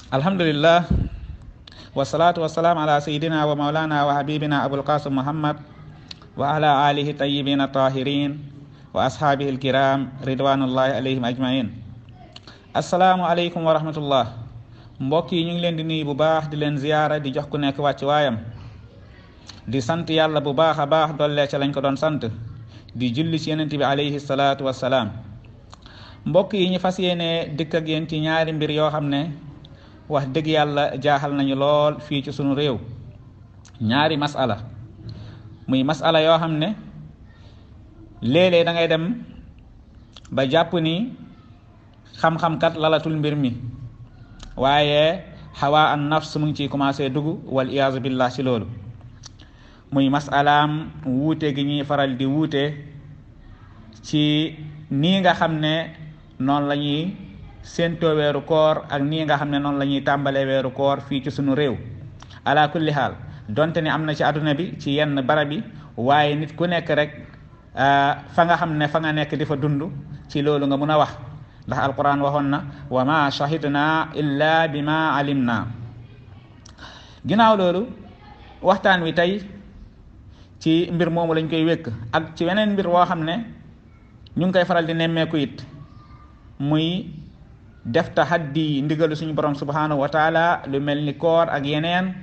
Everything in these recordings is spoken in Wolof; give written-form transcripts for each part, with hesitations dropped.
alhamdulillah wassalatu wassalamu ala sayyidina wa maulana wa habibina abul qasim muhammad wa ala alihi tayyibina tahirin wa ashabihi alkiram ridwanullahi alayhim ajmain. assalaamu aleykum wa rahmatullah. mbokk yi ñu ngi leen di nuyu bu baax di leen ziyaara di jox ku nekk wàcc waayam di sant yàlla bu baax a baax dollee ca lañ ko doon sant di julli ci yonent bi alayhi salaatu wassalaam. mbokk yi ñu fas yéene dikk ak yéen ci ñaari mbir yoo xam ne wax dëgg yàlla jaaxal nañu lool fii ci sunu réew. ñaari masala muy masala yoo xam ne léeg-léeg da ngay dem ba jàpp ni xam-xam kat lalatul mbir mi, waaye xawaa an nafs mu ngi ciy commencé dugg wal iyaazu billah ci loolu. muy masalaam wuute gi ñuy faral di wuute ci nii nga xam ne noonu la ñuy séentoo weeru koor ak nii nga xam ne noonu la ñuy tàmbalee weeru koor fii ci sunu réew. ala kulli xaal donte ni am na ci àdduna bi ci yenn barab yi, waaye nit ku nekk rek fa nga xam ne fa nga nekk di fa dund ci loolu nga mun a wax, ndax alquran waxoon na wa ma shahidna illa bima alimna. ginnaaw loolu waxtaan wi tey ci mbir moomu lañ koy wékk ak ci weneen mbir woo xam ne ñu ngi koy faral di nemmeeku it, muy def tahaddi ndigalu suñu borom subhanahu wa taala lu mel ni koor ak yeneen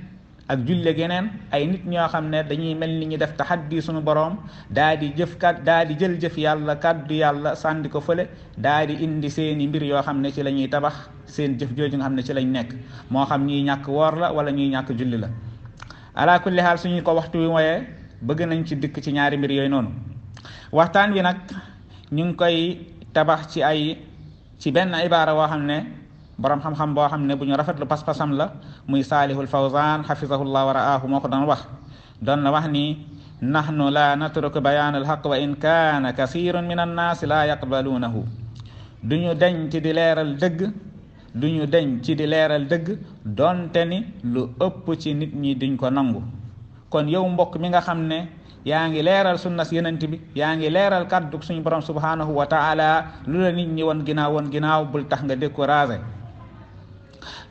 ak julle ak yeneen. ay nit ñoo xam ne dañuy mel ni ñu def tahaddi suñu borom daa di jël jëf yàlla kàddu yàlla sànni ko fële, daa di indi seeni mbir yoo xam ne ci la ñuy tabax seen jëf jooju nga xam ne ci lañ nekk, moo xam ñuy ñàkk woor la wala ñuy ñàkk julli la. ala kulli haal suñu ko waxtu wi mooyee bëgg nañ ci dikk ci ñaari mbir yooyu noonu. waxtaan wi nag ñu ngi koy tabax ci benn ibaara boo xam ne borom xam-xam boo xam ne bu ñu rafetlu pas-pasam la, muy Saalihul Fawzaan xafizahullah wa ra'aahu moo ko doon wax ni nahnu la natruku bayaan alxaq wa in kaana kasirun min annaasi la yaqbaluunahu. duñu deñ ci di leeral dëgg donte ni lu ëpp ci nit ñi duñ ko nangu. kon yow mbokk mi nga xam ne yaa ngi leeral sunna si yenent bi, yaa ngi leeral kàddu suñu borom subhanahu wa taala, lu la nit ñi woon ginnaaw bul tax nga découragé,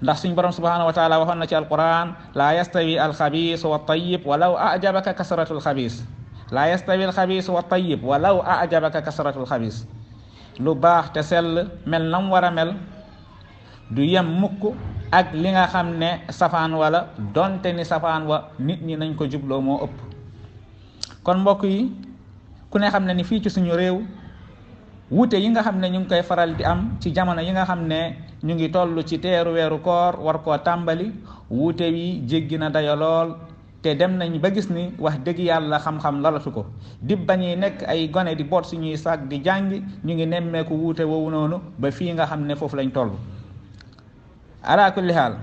ndax suñu borom subhanahu wa taala waxoon na ci alquran laa yastawi alxabis wa tayyib walaw ajabaka kasratul xabis. laa yastawi alxabis wa tayyib walaw ajabaka kasratul xabis. lu baax te sell mel nam war a mel du yem mukk ak li nga xam ne safaan wala donte ni safaan wa nit ñi nañ ko jubloo moo ëpp. kon mbokk yi ku ne xam ne ni fii ci suñu réew wuute yi nga xam ne ñu ngi koy faral di am ci jamono yi nga xam ne ñu ngi toll ci teeru weeru koor war koo tàmbali, wuute wi jéggi na dayo lool, te dem nañ ba gis ni wax dëgg yàlla xam-xam lalatu ko. di bañuy nekk ay gone di boot suñuy saak di jàngi, ñu ngi nemmeeku wuute woowu noonu ba fii nga xam ne foofu lañ toll. ala kulli haal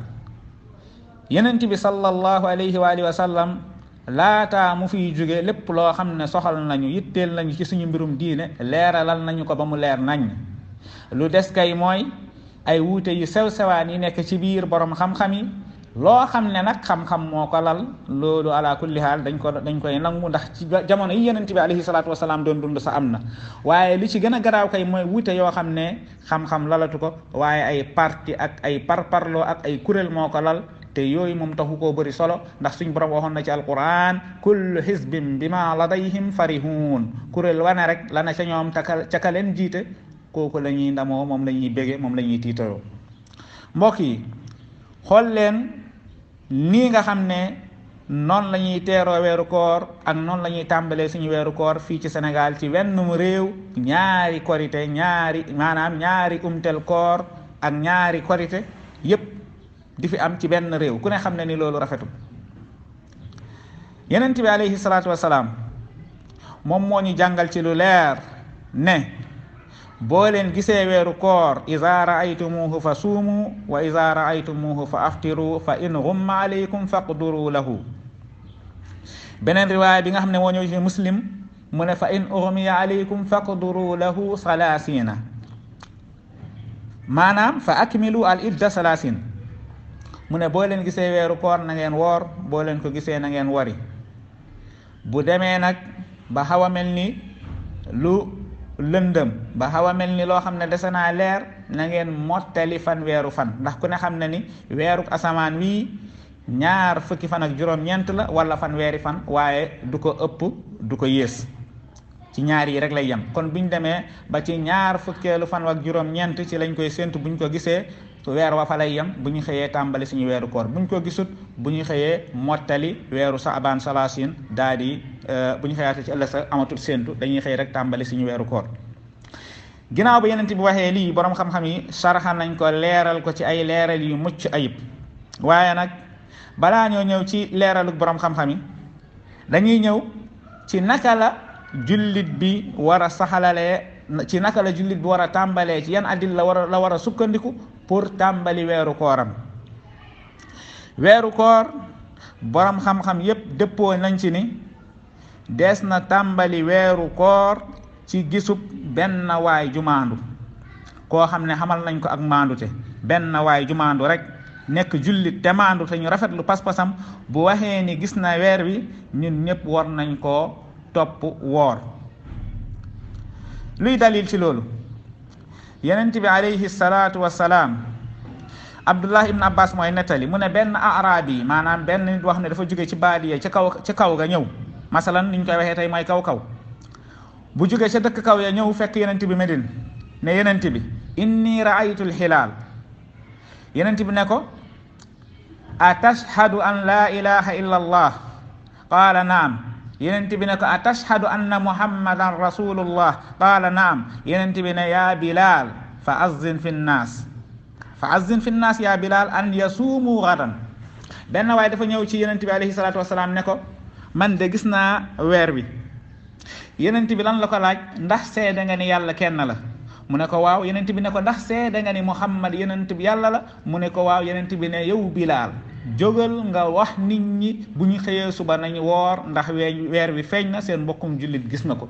yonent bi sallallahu alayhi wa alihi wa sallam laataa mu fiy jóge lépp loo xam ne soxal nañu yitteel nañu ci suñu mbirum diine leeralal nañu ko ba mu leer nañ. lu des kay mooy ay wuute yu sew-sewaan yi nekk ci biir borom xam-xam yi, loo xam ne nag xam-xam moo ko lal, loolu ala kulli haal dañ koy nangu, ndax ci jamono yi yonent bi alayhi salaatu wasalaam doon dund sa am na. waaye li ci gën a garaaw kay mooy wuute yoo xam ne xam-xam lalatu ko, waaye ay parti ak ay parparloo ak ay kuréel moo ko lal, te yooyu moom taxu koo bëri solo, ndax suñ borom waxoon na ci alquran kullu hizbin bima ladayhim farihun. kuréel wane rek la na ca ñoom ca ka leen jiite, kooku la ñuy ndamoo, moom la ñuy bége, moom la ñuy tiitaroo. mbokk yi xool leen nii nga xam ne noonu la ñuy teeroo weeru koor ak noonu la ñuy tàmbalee suñu weeru koor fii ci Sénégal ci wenn mu réew, ñaari korite ñaari umtel koor ak ñaari korite yépp di fi am ci benn réew. ku ne xam ne ni loolu rafetul. yonent bi alayhi salaatu wasalaam moom moo ñu jàngal ci lu leer ne boo leen gisee weeru koor iza raaytumuhu fa suumu wa iza raaytumuhu fa aftiru fa in ghumma alaykum faqduru lahu. beneen riwaaya bi nga xam ne moo ñëw ci muslim mu ne fa in ughmiya alaykum faqduru lahu salaasina, maanaam fa akmilu al idda salaasin. mu ne boo leen gisee weeru koor na ngeen woor, boo leen ko gisee na ngeen wari. bu demee nag ba xaw a mel ni lu lëndëm ba xaw a mel ni loo xam ne dese naa leer na ngeen mottali fanweeru fan ndax ku ne xam ne ni weeruk asamaan wii 20 fan ak juróom-ñeent la wala fanweeri fan waaye du ko ëpp du ko yées ci ñaar yi rek lay yem. kon buñ demee ba ci 20 fan ak juróom-ñeent ci lañ koy séntu buñ ko gisee weer wa fa lay yem bu ñu xëyee tàmbali suñu weeru koor buñ ko gisut bu ñu xëyee mottali weeru saabaan salaasin daal di bu ñu xëyaate ci ëllëg sa amatul séntu dañuy xëy rek tàmbali suñu weeru koor. ginnaaw ba yenent bi waxee lii borom xam-xam yi sarxa nañ ko leeral ko ci ay leeral yu mucc ayib waaye nag balaa ñoo ñëw ci leeralu borom xam-xam yi dañuy ñëw ci naka la jullit bi war a saxalalee ci naka la jullit bi war a tàmbalee ci yan addil la war a sukkandiku pour tàmbali weeru kooram. weeru koor borom xam-xam yépp dëppoo nañ ci ni dees na tàmbali weeru koor ci gisub benn waay ju maandu koo xam ne xamal nañ ko ak maandute benn waay ju maandu rek nekk jullit te maandu te ñu rafetlu pas-pasam bu waxee ni gis na weer wi ñun ñëpp war nañ koo topp woor. luy dalil ci loolu yenent bi alayhi salaatu wassalaam Abdullah ibn Abbas mooy nettali mu ne benn arabi maanaam benn nit wax ne dafa jóge ci baadiya ci kaw ga ñëw masalan niñ koy waxee tey mooy kaw bu jóge ca dëkk kaw ya ñëw fekk yenent bi Medine ne yenent bi inni raaytu alxilaal yenent bi ne ko atashhadu an la ilaha illa allah qaala naam yenent bi ne ko atashhadu anna muhammadan rasulullah qaala naam yenent bi ne yaa Bilal fa azzin fi nnaas yaa Bilal an yasuumu gadan. benn waaye dafa ñëw ci yenent bi alayhi salaatu wasalaam ne ko man de gis naa weer wi. yenent bi lan la ko laaj ndax seede nga ni yàlla kenn la mu ne ko waaw yenent bi ne ko ndax seede nga ni muhammad yenent bi yàlla la mu ne ko waaw yenent bi ne yow Bilal jógal nga wax nit ñi bu ñu xëyee suba nañu woor ndax weer wi feeñ na seen mbokkum jullit gis na ko.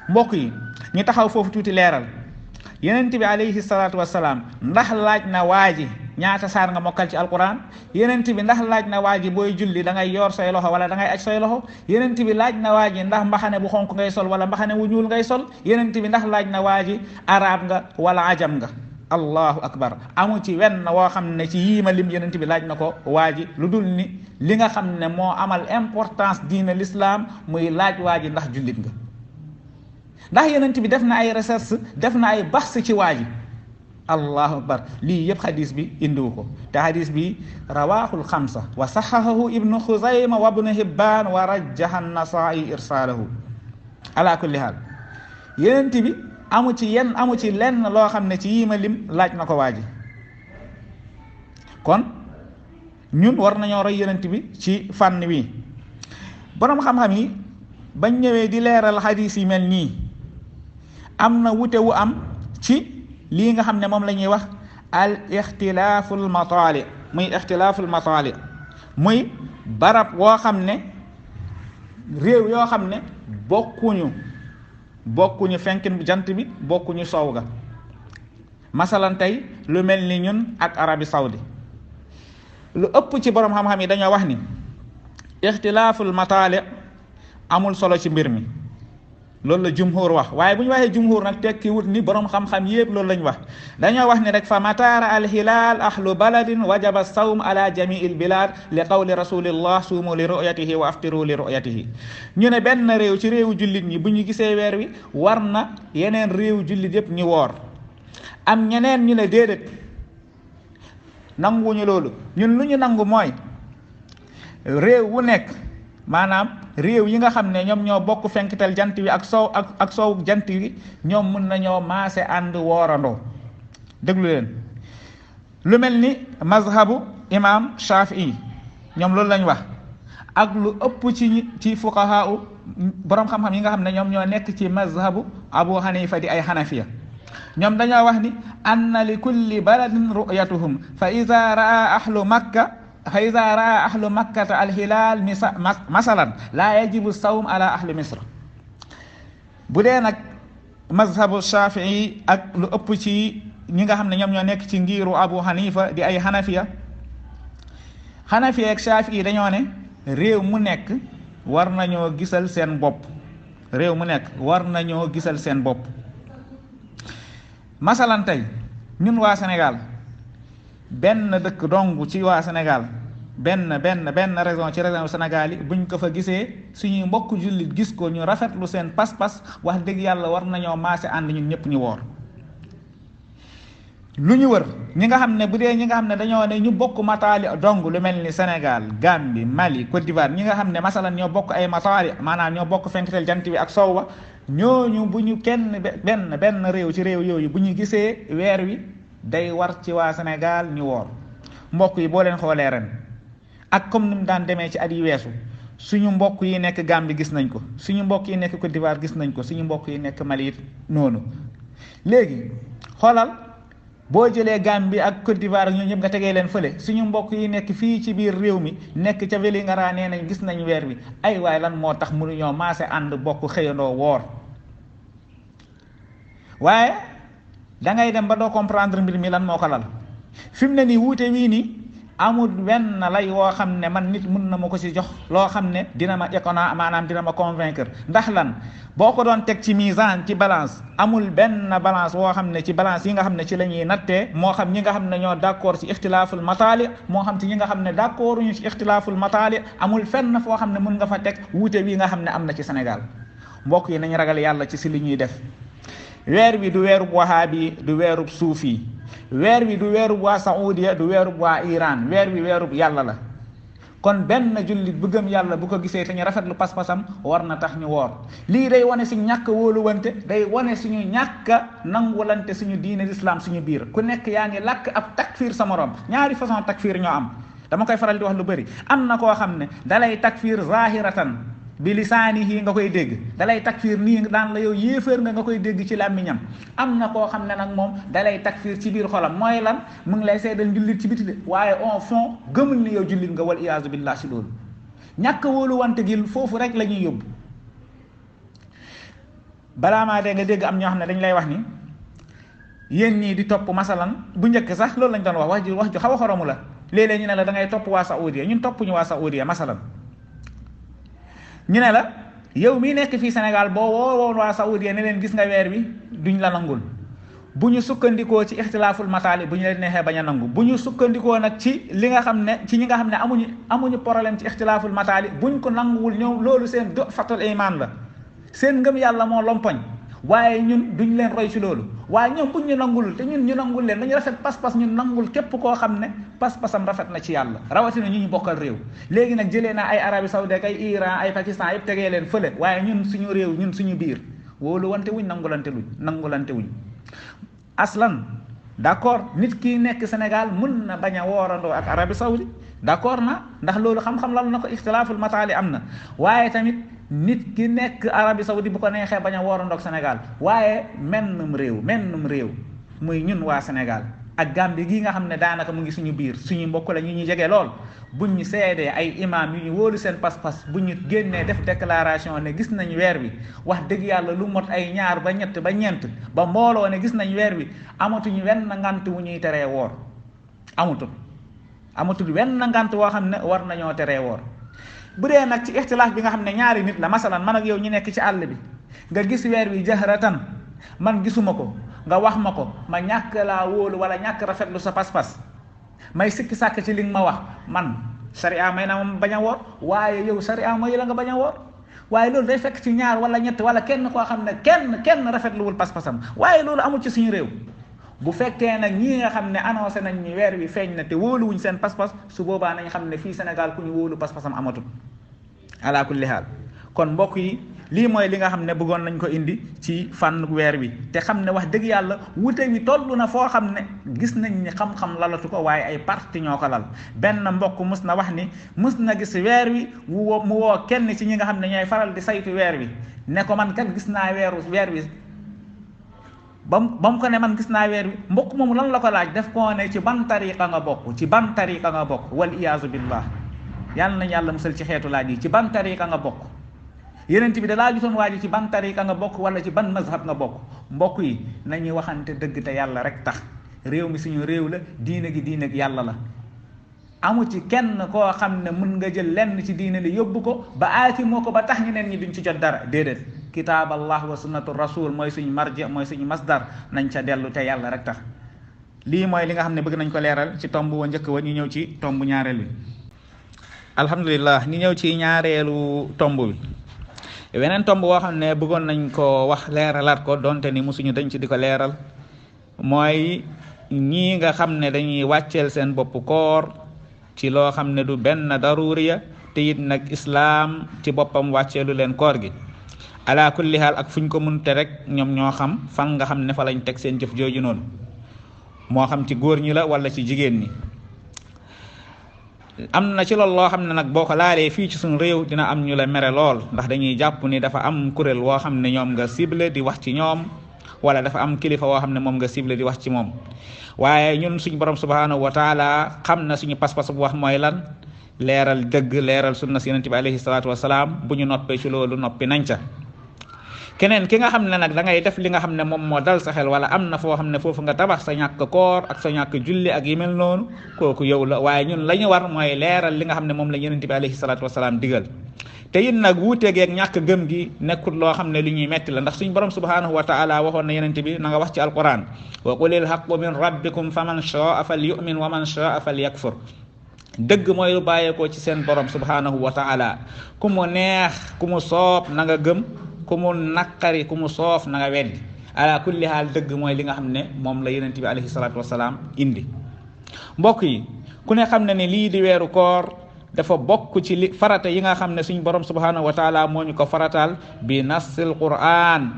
mbokk yi ñu taxaw foofu tuuti leeral yenent bi alayhi salaatu wasalaam ndax laaj na waa ji ñaata saar nga mokkal ci alquran yenent bi ndax laaj na waa ji booy julli da ngay yor say loxo wala da ngay aj say loxo yenent bi laaj na waa ji ndax mbaxane bu xonk ngay sol wala mbaxane wu ñuul ngay sol yenent bi ndax laaj na waa ji arab nga wala ajam nga. allahu akbar amu ci wenn woo xam ne ci yiima lim yenent bi laaj na ko waa ji lu dul ni li nga xam ne moo amal importance diine l'islam muy laaj waa ji ndax jullit nga. ndax yenent bi def na ay recherche def na ay baxs ci waa ji. allahu akbar lii yëpp xadis bi indiwu ko te xadis bi rawaahul xamsa wa saxahahu ibnu xuzayma wa ibnu hibbaan wa rajjaha nasaa'i irsaalahu. ala kulli haal yenent bi amu ci lenn loo xam ne ci yiima lim laaj na ko waa ji. kon ñun war nañoo roy yenent bi ci fànn wi. boroom xam-xam yi bañ ñëwee di leeral xadis yi mel nii am na wute wu am ci lii nga xam ne moom la ñuy wax al ixtilaaful mataali muy barab woo xam ne réew yoo xam ne bokkuñu fenkin jant bi bokkuñu sow ga. masalan tey lu mel ni ñun ak Arabie Saoudi lu ëpp ci borom xam-xam yi dañoo wax ni ixtilaaful mataali amul solo ci mbir mi loolu la jumhur wax waaye bu ñu waxee jumhur nag tekki wut ni borom xam-xam yépp loolu lañ wax dañoo wax ni rek fa mataara alhilaal ahlu baladin wajaba sawm ala jamii lbilad li qawli rasulillah suumu li ru'yatihi wa aftiru li ru'yatihi. ñu ne benn réew ci réewu jullit ñi bu ñu gisee weer wi war na yeneen réewu jullit yépp ñu woor. am ñeneen ñu ne déedéet nanguwuñu loolu ñun lu ñu nangu mooy réew wu nekk maanaam réew yi nga xam ne ñoom ñoo bokk fenkital jant wi ak soow jant wi ñoom mun nañoo maase ànd woorandoo. déglu leen lu mel ni mazhabu imam Shafii ñoom loolu lañ wax ak lu ëpp ci fuqahaa borom xam-xam yi nga xam ne ñoom ñoo nekk ci mazhabu Abu Hanifa di ay Hanafiya ñoom dañoo wax ni anna li kulli baladin ru'yatuhum fa iza raa ahlu makkata alhilaal masalan laa yajibu sawm ala ahli misr. bu dee nag mazhabu Shafii ak lu ëpp ci ñi nga xam ne ñoom ñoo nekk ci ngiiru Abu Hanifa di ay Hanafiya ak Shafii dañoo ne réew mu nekk war nañoo gisal seen bopp masalan tey ñun waa Sénégal benn dëkk dong ci waa Sénégal benn région ci région Sénégal yi buñ ko fa gisee suñuy mbokk jullit gis ko ñu rafetlu seen pas-pas wax dëgg yàlla war nañoo maase ànd ñun ñëpp ñu woor. lu ñu wër ñi nga xam ne bu dee ñi nga xam ne dañoo ne ñu bokk mataali dong lu mel ni Sénégal Gambie Mali Côte d'Ivoire ñi nga xam ne masalan ñoo bokk ay mataali maanaam ñoo bokk fenkitel jant bi ak sowwa ñooñu bu ñu kenn benn réew ci réew yooyu bu ñu gisee weer wi day war ci waa Sénégal ñu woor. mbokk yi boo leen xoolee ren ak comme ni mu daan demee ci at yi weesu suñu mbokk yi nekk Gambie gis nañ ko, suñu mbokk yi nekk Côte d'Ivoire gis nañ ko, suñu mbokk yi nekk Mali it noonu. léegi xoolal boo jëlee Gambie ak Côte d'Ivoire ñoo ñëpp nga tegee leen fële, suñu mbokk yi nekk fii ci biir réew mi nekk ca Vélingara nee nañ gis nañ weer wi, ay waay lan moo tax mënuñoo maase ànd bokk xëyandoo woor. waaye da ngay dem ba doo comprendre mbir mi lan moo ko lal. fi mu ne nii wuute wii nii amul wenn lay woo xam ne man nit mun na ma ko ci jox loo xam ne dina ma maanaam dina ma convaincre. ndax lan boo ko doon teg ci misaan ci balance amul benn balance woo xam ne ci balance yi nga xam ne ci la ñuy nattee, moo xam ñi nga xam ne ñoo d'accord ci ixtilaaful mataali moo xam ci ñi nga xam ne d'accorduñu ci ixtilaaful mataali, amul fenn foo xam ne mun nga fa teg wuute wi nga xam ne am na ci Sénégal. mbokk yi nañ ragal yàlla ci si li ñuy def. weer wi du weerub wahaabi, du weerub suufi, weer wi du weerub waa Saoudia, du weerub waa Iran, weer wi weerub yàlla la. kon benn jullit bu gëm yàlla bu ko gisee te ñu rafetlu pas-pasam war na tax ñu woor. lii day wane suñu ñàkk wóoluwante, day wane suñu ñàkk nangulante suñu diine l'islam suñu biir. ku nekk yaa ngi làkk ab takfiir sa morom. ñaari façon takfiir ñoo am, dama koy faral di wax lu bëri. am na koo xam ne dalay takfiir zahiratan bi lisaanihi nga koy dégg, dalay takfiir nii daan la yow yéeféer nga koy dégg ci làmmiñam. am na koo xam ne nag moom dalay takfiir ci biir xolam. mooy lan? mu ngi lay seedal jullit ci biti de, waaye au fond gëmul ni yow jullit nga, wal iyaazu billah si loolu. ñàkk wóolu wante gi foofu rek la ñuy yóbbu. balaa maa dee nga dégg am ñoo xam ne dañ lay wax ni yéen ñii di topp masalan bu njëkk sax loolu lañ doon wax ju xaw a xoromu la. léeg-léeg ñu ne la da ngay topp waa Saoudia, ñun topp ñu waa Saoudia masalan. ñu ne la yow mii nekk fii Sénégal boo woowoon waa Saoudia ne leen gis nga weer wi duñ la nangul. bu ñu sukkandikoo ci ixtilaaful mataali bu ñu leen neexee bañ a nangu. bu ñu sukkandikoo nag ci li nga xam ne ci ñi nga xam ne amuñu problème ci ixtilaaful mataali buñ ko nanguwul ñoom loolu seen do fatul iman la, seen ngëm yàlla moo lompoñ. waaye ñun duñ leen roy ci loolu. waaye ñoom buñ ñu nangulul te ñun ñu nangul leen dañu rafet pas-pas, ñun nangul képp koo xam ne pas-pasam rafet na ci yàlla, rawatina ñu bokkal réew. léegi nag jëlee naa ay Arabie Saoudite ay Iran ay Pakistan yëpp tegee leen fële, waaye ñun suñu réew ñun suñu biir wóolu wante wuñ nangulante wuñ. aslan d'accord nit ki nekk Sénégal mun na bañ a woorandoo ak Arabie Saoudite, d'accord na, ndax loolu xam-xam lan na ko ixtilaaful mataali am na. waaye tamit nit ki nekk Arabie Saoudite bu ko neexee bañ a woorandoo ak Sénégal, waaye mennum réew muy ñun waa Sénégal ak Gambie gi nga xam ne daanaka mu ngi suñu biir, suñu mbokk la ñu jege lool. buñ ñu seedee ay imam yu ñu wóolu seen pas-pas, bu ñu génnee def déclaration ne gis nañ weer wi, wax dëgg yàlla lu mot ay ñaar ba ñett ba ñeent ba mbooloo ne gis nañ weer wi, amatuñu wenn ngant wu ñuy teree woor. amatul wenn ngant woo xam ne war nañoo teree woor. bu dee nag ci ixtilaaf bi nga xam ne ñaari nit la, masalan man ak yow ñu nekk ci àll bi nga gis weer wi jahratan, man gisuma ko, nga wax ma ko, ma ñàkk laa wóolu wala ñàkk rafetlu sa pas-pas, may sikki sàkk ci li nga ma wax, man sariya may na ma bañ a woor, waaye yow sariya mooy la nga bañ a woor. waaye loolu day fekk ci ñaar wala ñett wala kenn koo xam ne kenn rafetluwul pas-pasam, waaye loolu amul ci suñu réew. bu fekkee nag ñii nga xam ne annoncé nañ ni weer wi feeñ na te wóoluwuñ seen pas-pas, su boobaa nañ xam ne fii Sénégal ku ñu wóolu pas-pasam amatul ala kulli haal. kon mbokk yi lii mooy li nga xam ne bëggoon nañ ko indi ci fànn weer wi, te xam ne wax dëgg yàlla wute wi toll na foo xam ne gis nañ ni xam-xam lalatu ko, waaye ay parti ñoo ko lal. benn mbokk mus na wax ni mus na gis weer wi mu woo kenn ci ñi nga xam ne ñooy faral di saytu weer wi ne ko man kat gis naa weer wi ba mu ko ne man gis naa weer wi. mbokk moomu lan la ko laaj, def koo ne ci ban tariqa nga bokk, wal iyaazu billah. yàlla nañ yàlla musal ci xeetu laaj yi. ci ban tariqa nga bokk? yenent bi da laa gisoon waa ji ci ban tariqa nga bokk wala ci ban mazhab nga bokk. mbokk yi nañuy waxante dëgg te yàlla rek tax. réew mi suñu réew la, diine gi diine gi yàlla la. amu ci kenn koo xam ne mun nga jël lenn ci diine li yóbbu ko ba aati moo ko ba tax ñeneen ñi duñ ci jot dara, déedéet. kitaab allah wa sunnatu rasul mooy suñu marji mooy suñu masdar nañ ca dellu te yàlla rek tax. lii mooy li nga xam ne bëgg nañ ko leeral ci tomb wa njëkk wa ñu ñëw ci tomb ñaareel bi. alhamdulilah ñu ñëw ci ñaareelu tomb bi. weneen tomb woo xam ne bëggoon nañ ko wax leeralaat ko donte ni musuñu dañ ci di ko leeral mooy ñii nga xam ne dañuy wàcceel seen bopp koor ci loo xam ne du benn daruriya te it nag islaam ci boppam wàcceelu leen koor gi ala kulli haal ak fuñ ko munte rek ñoom ñoo xam fan nga xam ne fa lañ teg seen jëf jooju noonu moo xam ci góor ñi la wala ci jigéen ñi. am na ci loolu loo xam ne nag boo ko laalee fii ci suñu réew dina am ñu la mere lool ndax dañuy jàpp ni dafa am kuréel woo xam ne ñoom nga ciblé di wax ci ñoom wala dafa am kilifa woo xam ne moom nga ciblé di wax ci moom. waaye ñun suñu borom subhanahu wa taala xam na suñu pas-pas bu wax mooy lan leeral dëgg leeral sunna si yonent bi alayhi salaatu wasalaam bu ñu noppee ci loolu noppi nañ ca. keneen ki nga xam ne nag da ngay def li nga xam ne moom moo dal sa xel wala am na foo xam ne foofu nga tabax sa ñàkk koor ak sa ñàkk julli ak yi mel noonu kooku yow la waaye ñun la ñu war mooy leeral li nga xam ne moom la yonent bi alayhi salaatu wasalaam digal. te it nag wuuteeg ak ñàkk gëm gi nekkul loo xam ne lu ñuy metti la ndax suñ borom subhanahu wa taala waxoon na yonent bi na nga wax ci alquran wa qulil haqqu min rabbikum faman shaa fal yu'min wa man shaa fal yakfur. dëgg mooy lu bàyyeekoo ci seen borom subhanahu wa taala ku mu neex ku mu soob na nga gëm ku mu naqari ku mu soof na nga weddi ala kulli haal dëgg mooy li nga xam ne moom la yonent bi alayhi salaatu wasalaam indi. mbokk yi ku ne xam ne ni lii di weeru koor dafa bokk ci li farata yi nga xam ne suñ borom subhanahu wa taala moo ñu ko farataal bi nassil qur'an.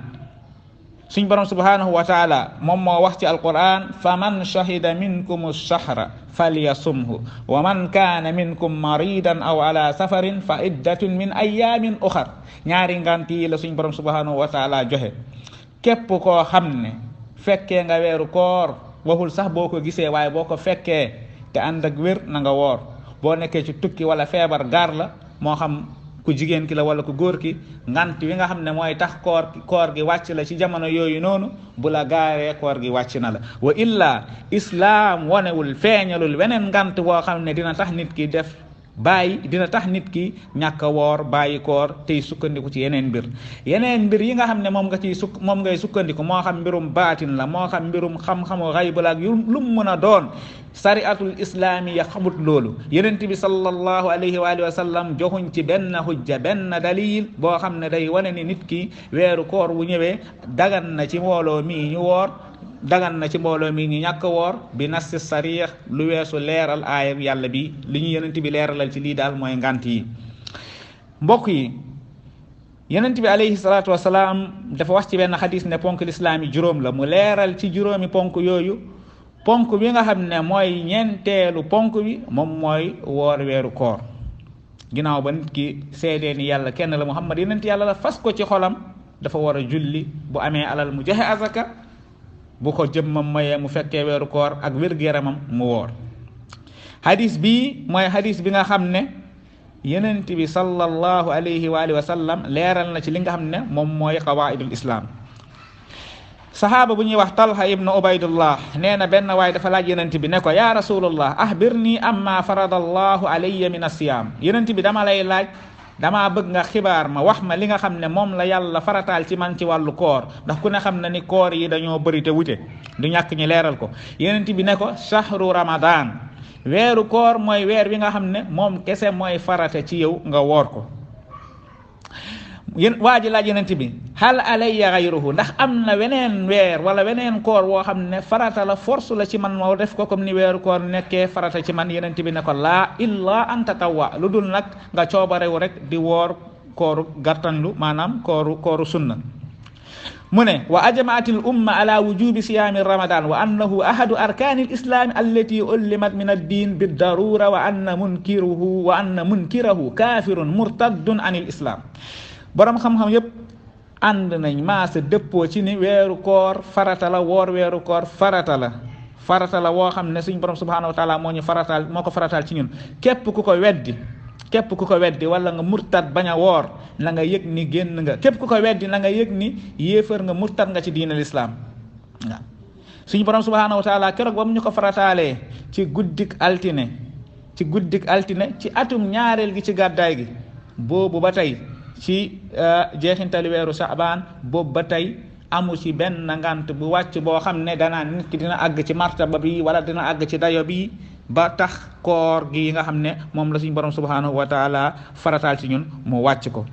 suñ borom subhanahu wa taala moom moo wax ci alquran faman shahida minkum ash-shahra falyasumhu wa man kaana minkum maridan aw ala safarin fa iddatun min ayamin ukhar. ñaari ngant yi la suñ borom subhanahu wa taala joxe képp koo xam ne fekkee nga weeru koor waxul sax boo ko gisee waaye boo ko fekkee te ànd ak wér na nga woor. boo nekkee ci tukki wala feebar gaar la moo xam ku jigéen ki la wala ku góor ki ngant wi nga xam ne mooy tax koor gi wàcc la ci jamono yooyu noonu bu la gaaree koor gi wàcc na la. wa illa islaam wonewul feeñalul weneen ngant boo xam ne dina tax nit ki dina tax nit ki ñàkk a woor bàyyi koor tey sukkandiku ci yeneen mbir yi nga xam ne moom ngay sukkandiku moo xam mbirum baatin la moo xam mbirum xam-xamu xayb la ak lu mu mën a doon sariatul islaamiya xamut loolu. yonent bi sallallahu alayhi wa alihi wa sallam joxuñ ci benn hujja benn dalil boo xam ne day wane ni nit ki weeru koor wu ñëwee dagan na ci mbooloo mii ñu woor dagan na ci mbooloo mi ñu ñàkk woor bi nassi sarix lu weesu leeral aaya yàlla bi li ñu yonent bi leeralal ci lii daal mooy ngant yi. mbokk yi yonent bi alayhi salaatu wasalaam dafa wax ci benn xadis ne ponk lislaam yi juróom la mu leeral ci juróomi ponk yooyu ponk bi nga xam ne mooy ñeenteelu ponk bi moom mooy woor weeru koor. ginnaaw ba nit ki seedee ni yàlla kenn la Muhammad yonent yàlla la fas ko ci xolam dafa war a julli bu amee alal mu joxe azaka bu ko jëmmam mayee mu fekkee weeru koor ak wér-gu-yaramam mu woor. hadis bi mooy hadis bi nga xam ne yonent bi sallallahu alayhi wa alihi wa sallam leeral na ci li nga xam ne moom mooy qawaidul islam. sahaaba bu ñuy wax Talha ibnu Ubaydullah nee na benn waay dafa laaj yonent bi ne ko yaa rasulullah ahbirni amma faradallahu alayya min as-siyam. yonent bi dama lay laaj damaa bëgg nga xibaar ma wax ma li nga xam ne moom la yàlla farataal ci man ci wàllu koor ndax ku ne xam na ni koor yi dañoo bëri te wute du ñàkk ñi leeral ko. yonent bi ne ko shahru ramadan weeru koor mooy weer wi nga xam ne moom kese mooy farata ci yow nga woor ko. waa ji laaj yonent bi hal alayya ghayruhu ndax am na weneen weer wala weneen koor woo xam ne farata la force la ci man moo def ko comme ni weeru koor nekkee farata ci man. yonent bi ne ko laa illa an tatawwa lu dul nag nga coobarewu rek di woor kooru gàttanlu maanaam kooru sunna. mu ne wa ajma'atil umma ala wujubi siyaami ramadan wa annahu ahadu arkaanil islaami allati ullimat min ad-diin bid-darura wa anna munkirahu kaafirun murtaddun anil islam. borom xam-xam yépp ànd nañ maasa dëppoo ci ni weeru koor farata la woor weeru koor farata la woo xam ne suñ borom subhanahu wa taala moo ko farataal ci ñun. képp ku ko weddi wala nga murtad bañ a woor na nga yëg ni génn nga. képp ku ko weddi na nga yëg ni yéefar nga murtad nga ci diinal islam. waaw suñ borom subhanahu wa taala keroog ba mu ñu ko farataalee ci guddik altine ci atum ñaareel gi ci gàddaay gi boobu ba tey ci jeexintali weeru Sha'ban boobu ba tey amu ci benn ngant bu wàcc boo xam ne danaa nit ki dina àgg ci martaba bi wala dina àgg ci dayo bi ba tax koor gi nga xam ne moom la suñu borom subhanahu wa taala farataal ci ñun mu wàcc ko.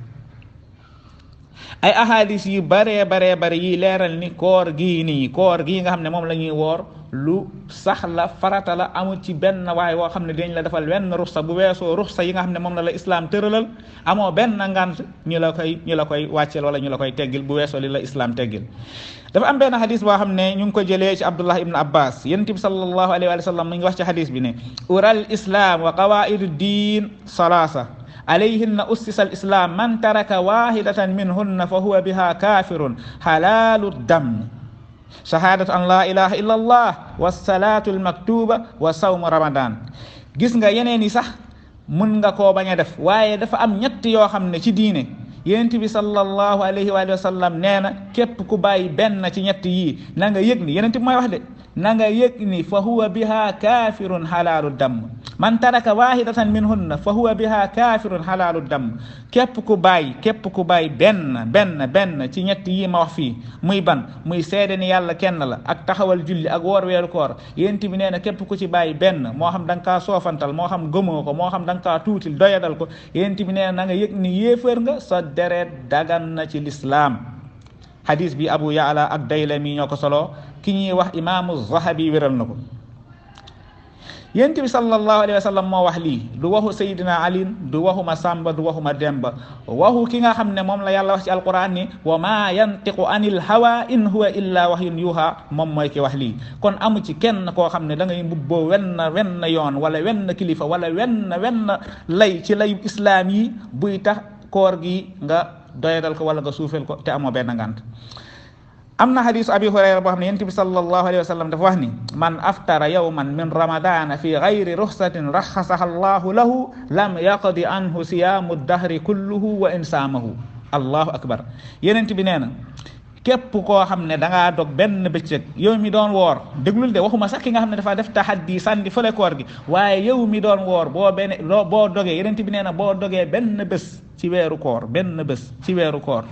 ay ahadis yu bare yi leeral ni koor gii nga xam ne moom la ñuy woor lu sax la farata la amul ci benn waaye woo xam ne dañ la defal wenn ruxsa bu weesoo ruxsa yi nga xam ne moom la islam tëralal amoo benn ngant ñu la koy wàcceel wala ñu la koy teggil bu weesoo li la islam teggil. dafa am benn xadis boo xam ne ñu ngi ko jëlee ci Abdullah ibn Abbas yonent bi sallallahu alayhi wa sallam mu ngi wax ci xadis bi ne ural islam wa qawaidu diin salaasa alayhinna ussisa al islam man taraka wahidatan minhunna fa huwa biha kafirun halalu dam shahadatu an la ilaha illa allah wa salatu al maktuba wa sawmu ramadan. gis nga yeneen yi sax mun nga koo bañ a def waaye dafa am ñett yoo xam ne ci diine yonent bi sallallahu alayhi wa sallam nee na képp ku bàyyi benn ci ñett yii na nga yëg ni yonent bi mooy wax de na nga yëg ni fa huwa biha kafirun halaalu damm man taraka wahidatan minhunna fa huwa biha kafirun halaalu damm képp ku bàyyi benn ci ñett yi ma wax fii muy muy seede ni yàlla kenn la ak taxawal julli ak woor weeru koor yonent bi nee na képp ku ci bàyyi benn moo xam da nga kaa soofantal moo xam gëmoo ko moo xam da nga kaa tuutil doyadal ko yonent bi nee na nga yëg ni yéefar nga sa deret dagan na ci lislaam. hadis bi Abu Ya'la ak Daylami ñoo ko solo ki ñuy wax imaamu Zahabi wéral na ko. yonent bi sallallahu alayhi wa sallam moo wax lii du waxu Seydina Ali du waxuma Samba du waxuma Demba waxu ki nga xam ne moom la yàlla wax ci alquran ni wa ma yantiqu anil hawa in huwa illa wahyun yuha moom mooy ki wax lii. kon amu ci kenn koo xam ne da ngay mbubboo wenn yoon wala wenn kilifa wala wenn lay ci layu islaam yi buy tax koor gi nga doyadal ko wala nga suufel ko te amoo benn ngant. am na hadisu Abi Hurayra boo xam ne yonent bi sallallahu alayhi wa sallam dafa wax ni man aftara yawman min ramadana fi gayri ruxsatin raxasaha allahu lahu lam yaqdi anhu siyaamu dahri kulluhu wa in saamahu. allahu akbar. yonent bi nee na képp koo xam ne da ngaa dog benn bëccëg yow mi doon woor déglul de waxuma sax ki nga xam ne dafa def tahaddi sànni fële koor gi waaye yow mi doon woor boo dogee yonent bi nee na boo dogee benn bés ci weeru koor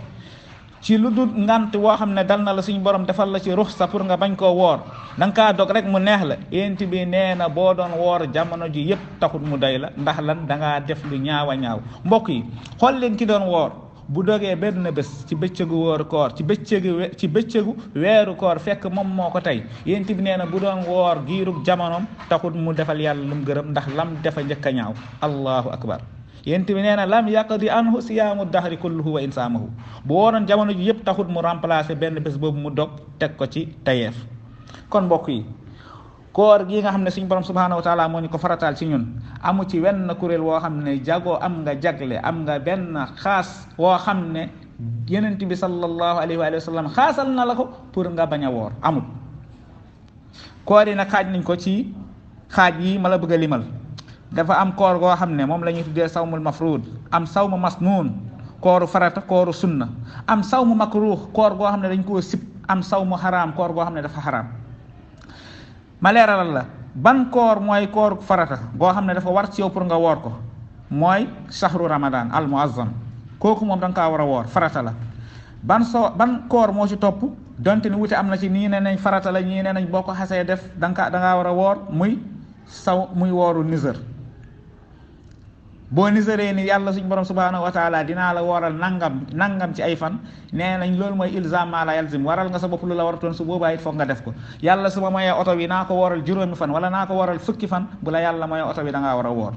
ci lu dul ngant woo xam ne dal na la suñu borom defal la ci ruxsa pour nga bañ koo woor da nga kaa dog rek mu neex la yonent bi nee na boo doon woor jamono ji yépp taxut mu doy la ndax lan da ngaa def lu ñaawa ñaaw. mbokk yi xool leen ki doon woor bu dogee benn bés ci bëccëgu wóoru koor ci bëccëgu weeru koor fekk moom moo ko tey yonent bi nee na bu doon woor giirug jamonoom taxut mu defal yàlla lu mu gërëm ndax lam defa njëkk a ñaaw. allahu akbar. yonent bi nee na lam yaqdi anhu siyaamu dahri kulluhu wa in saamahu bu wooroon jamono ji yëpp taxut mu remplacer benn bés boobu mu dog teg ko ci tayeef. kon mbokk yi koor gi nga xam ne suñu borom subhanahu wa taala moo ñu ko farataal ci ñun amu ci wenn kuréel woo xam ne jagoo am nga jagle am nga benn xaas woo xam ne yonent bi sallallahu alayhi wa sallam xaasal na la ko pour nga bañ a woor amul. koor yi nag xaaj nañ ko ci xaaj yi ma la bëgg a limal. dafa am koor goo xam ne moom la ñuy tuddee sawmul mafruud am sawmu masnuun kooru farata kooru sunna am sawmu makruux koor goo xam ne dañ koo sib am sawmu xaraam koor goo xam ne dafa xaraam. ma leeralal la ban koor mooy kooru farata goo xam ne dafa war ci yow pour nga woor ko mooy shahru ramadan al muazzam kooku moom da nga kaa war a woor farata la. ban koor moo ci topp donte ni wute am na ci nii ne nañ farata la ñii ne nañ boo ko xasee def da ngaa war a woor muy wooru nisër. boo niseree ni yàlla suñ borom subhanahu wa taala dinaa la wooral nangam ci ay fan nee nañ loolu mooy ilzam ma la yalzim waral nga sa bopp lu la waratoon su boobaa it foog nga def ko. yàlla su ma mayee oto bi naa ko wooral juróomi fan wala naa ko wooral fukki fan bu la yàlla mayee oto bi da ngaa war a woor.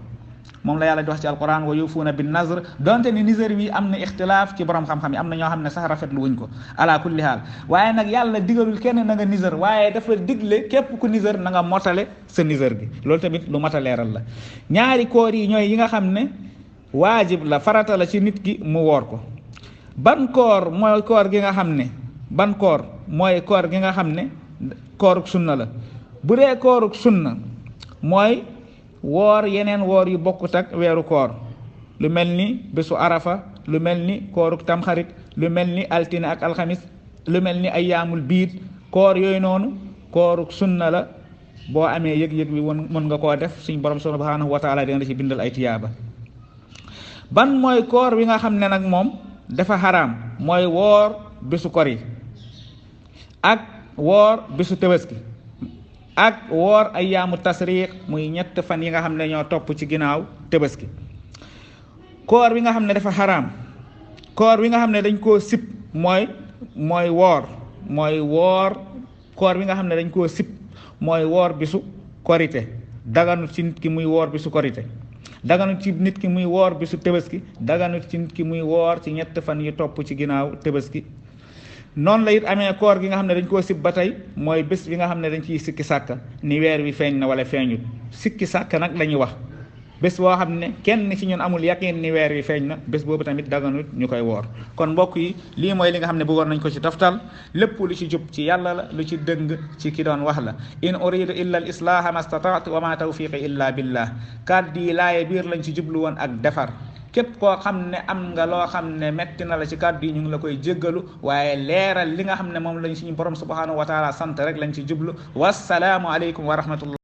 moom la yàlla di wax ci alquran wa yufuuna bin nazr donte ni niser bi am na ixtilaaf ci borom xam-xam yi am na ñoo xam ne sax rafetlu wuñ ko ala kulli haal waaye nag yàlla digalul kenn na nga niser waaye dafa digle képp ku niser na nga motale sa niser bi loolu tamit lu mat a leeral la. ñaari koor yi ñooy yi nga xam ne waajib la farata la ci nit ki mu woor ko. ban koor mooy koor gi nga xam ne kooruk sunna la bu dee kooruk sunna mooy woor yeneen woor yu bokkut ak weeru koor lu mel ni bésu arafa lu mel ni kooruk tamxarit lu mel ni altine ak alxamis lu mel ni ayyaamul biid koor yooyu noonu kooruk sunna la boo amee yëg-yëg bi mën nga koo def suñ borom subhanahu wa taala dina la ci bindal ay tiyaaba. ban mooy koor wi nga xam ne nag moom dafa xaraam mooy woor bésu kori ak woor bésu tabaski ak woor ayyaamu tasriq muy ñett fan yi nga xam ne ñoo topp ci ginnaaw tabaski. koor wi nga xam ne dafa xaraam koor wi nga xam ne dañ koo sib mooy woor koor wi nga xam ne dañ koo sib mooy woor bisu korite daganut ci nit ki muy woor bisu korite daganut ci nit ki muy woor bisu tabaski daganut ci nit ki muy woor ci ñett fan yi topp ci ginnaaw tabaski. noonu la it amee koor gi nga xam ne dañ koo sib ba tey mooy bés bi nga xam ne dañ ciy sikki sàkka ni weer wi feeñ na wala feeñut sikki sàkka nag lañuy wax bés boo xam ne kenn ci ñun amul yaqin ni weer wi feeñ na bés boobu tamit daganut ñu koy woor. kon mbokk yi lii mooy li nga xam ne bëggoon nañ ko ci toftal lépp lu ci jub ci yàlla la lu ci dëng ci ki doon wax la in uridu illa al islaha ma stataatu wa ma tawfiqi illa billah kàddu yi laaye biir lañ ci jublu woon ak defar. képp koo xam ne am nga loo xam ne metti na la ci kàddu yi ñu ngi la koy jéggalu waaye leeral li nga xam ne moom lañ suñu borom subhanahu wa taala sant rek lañ ci jublu wassalaamu aleykum wa rahmatullah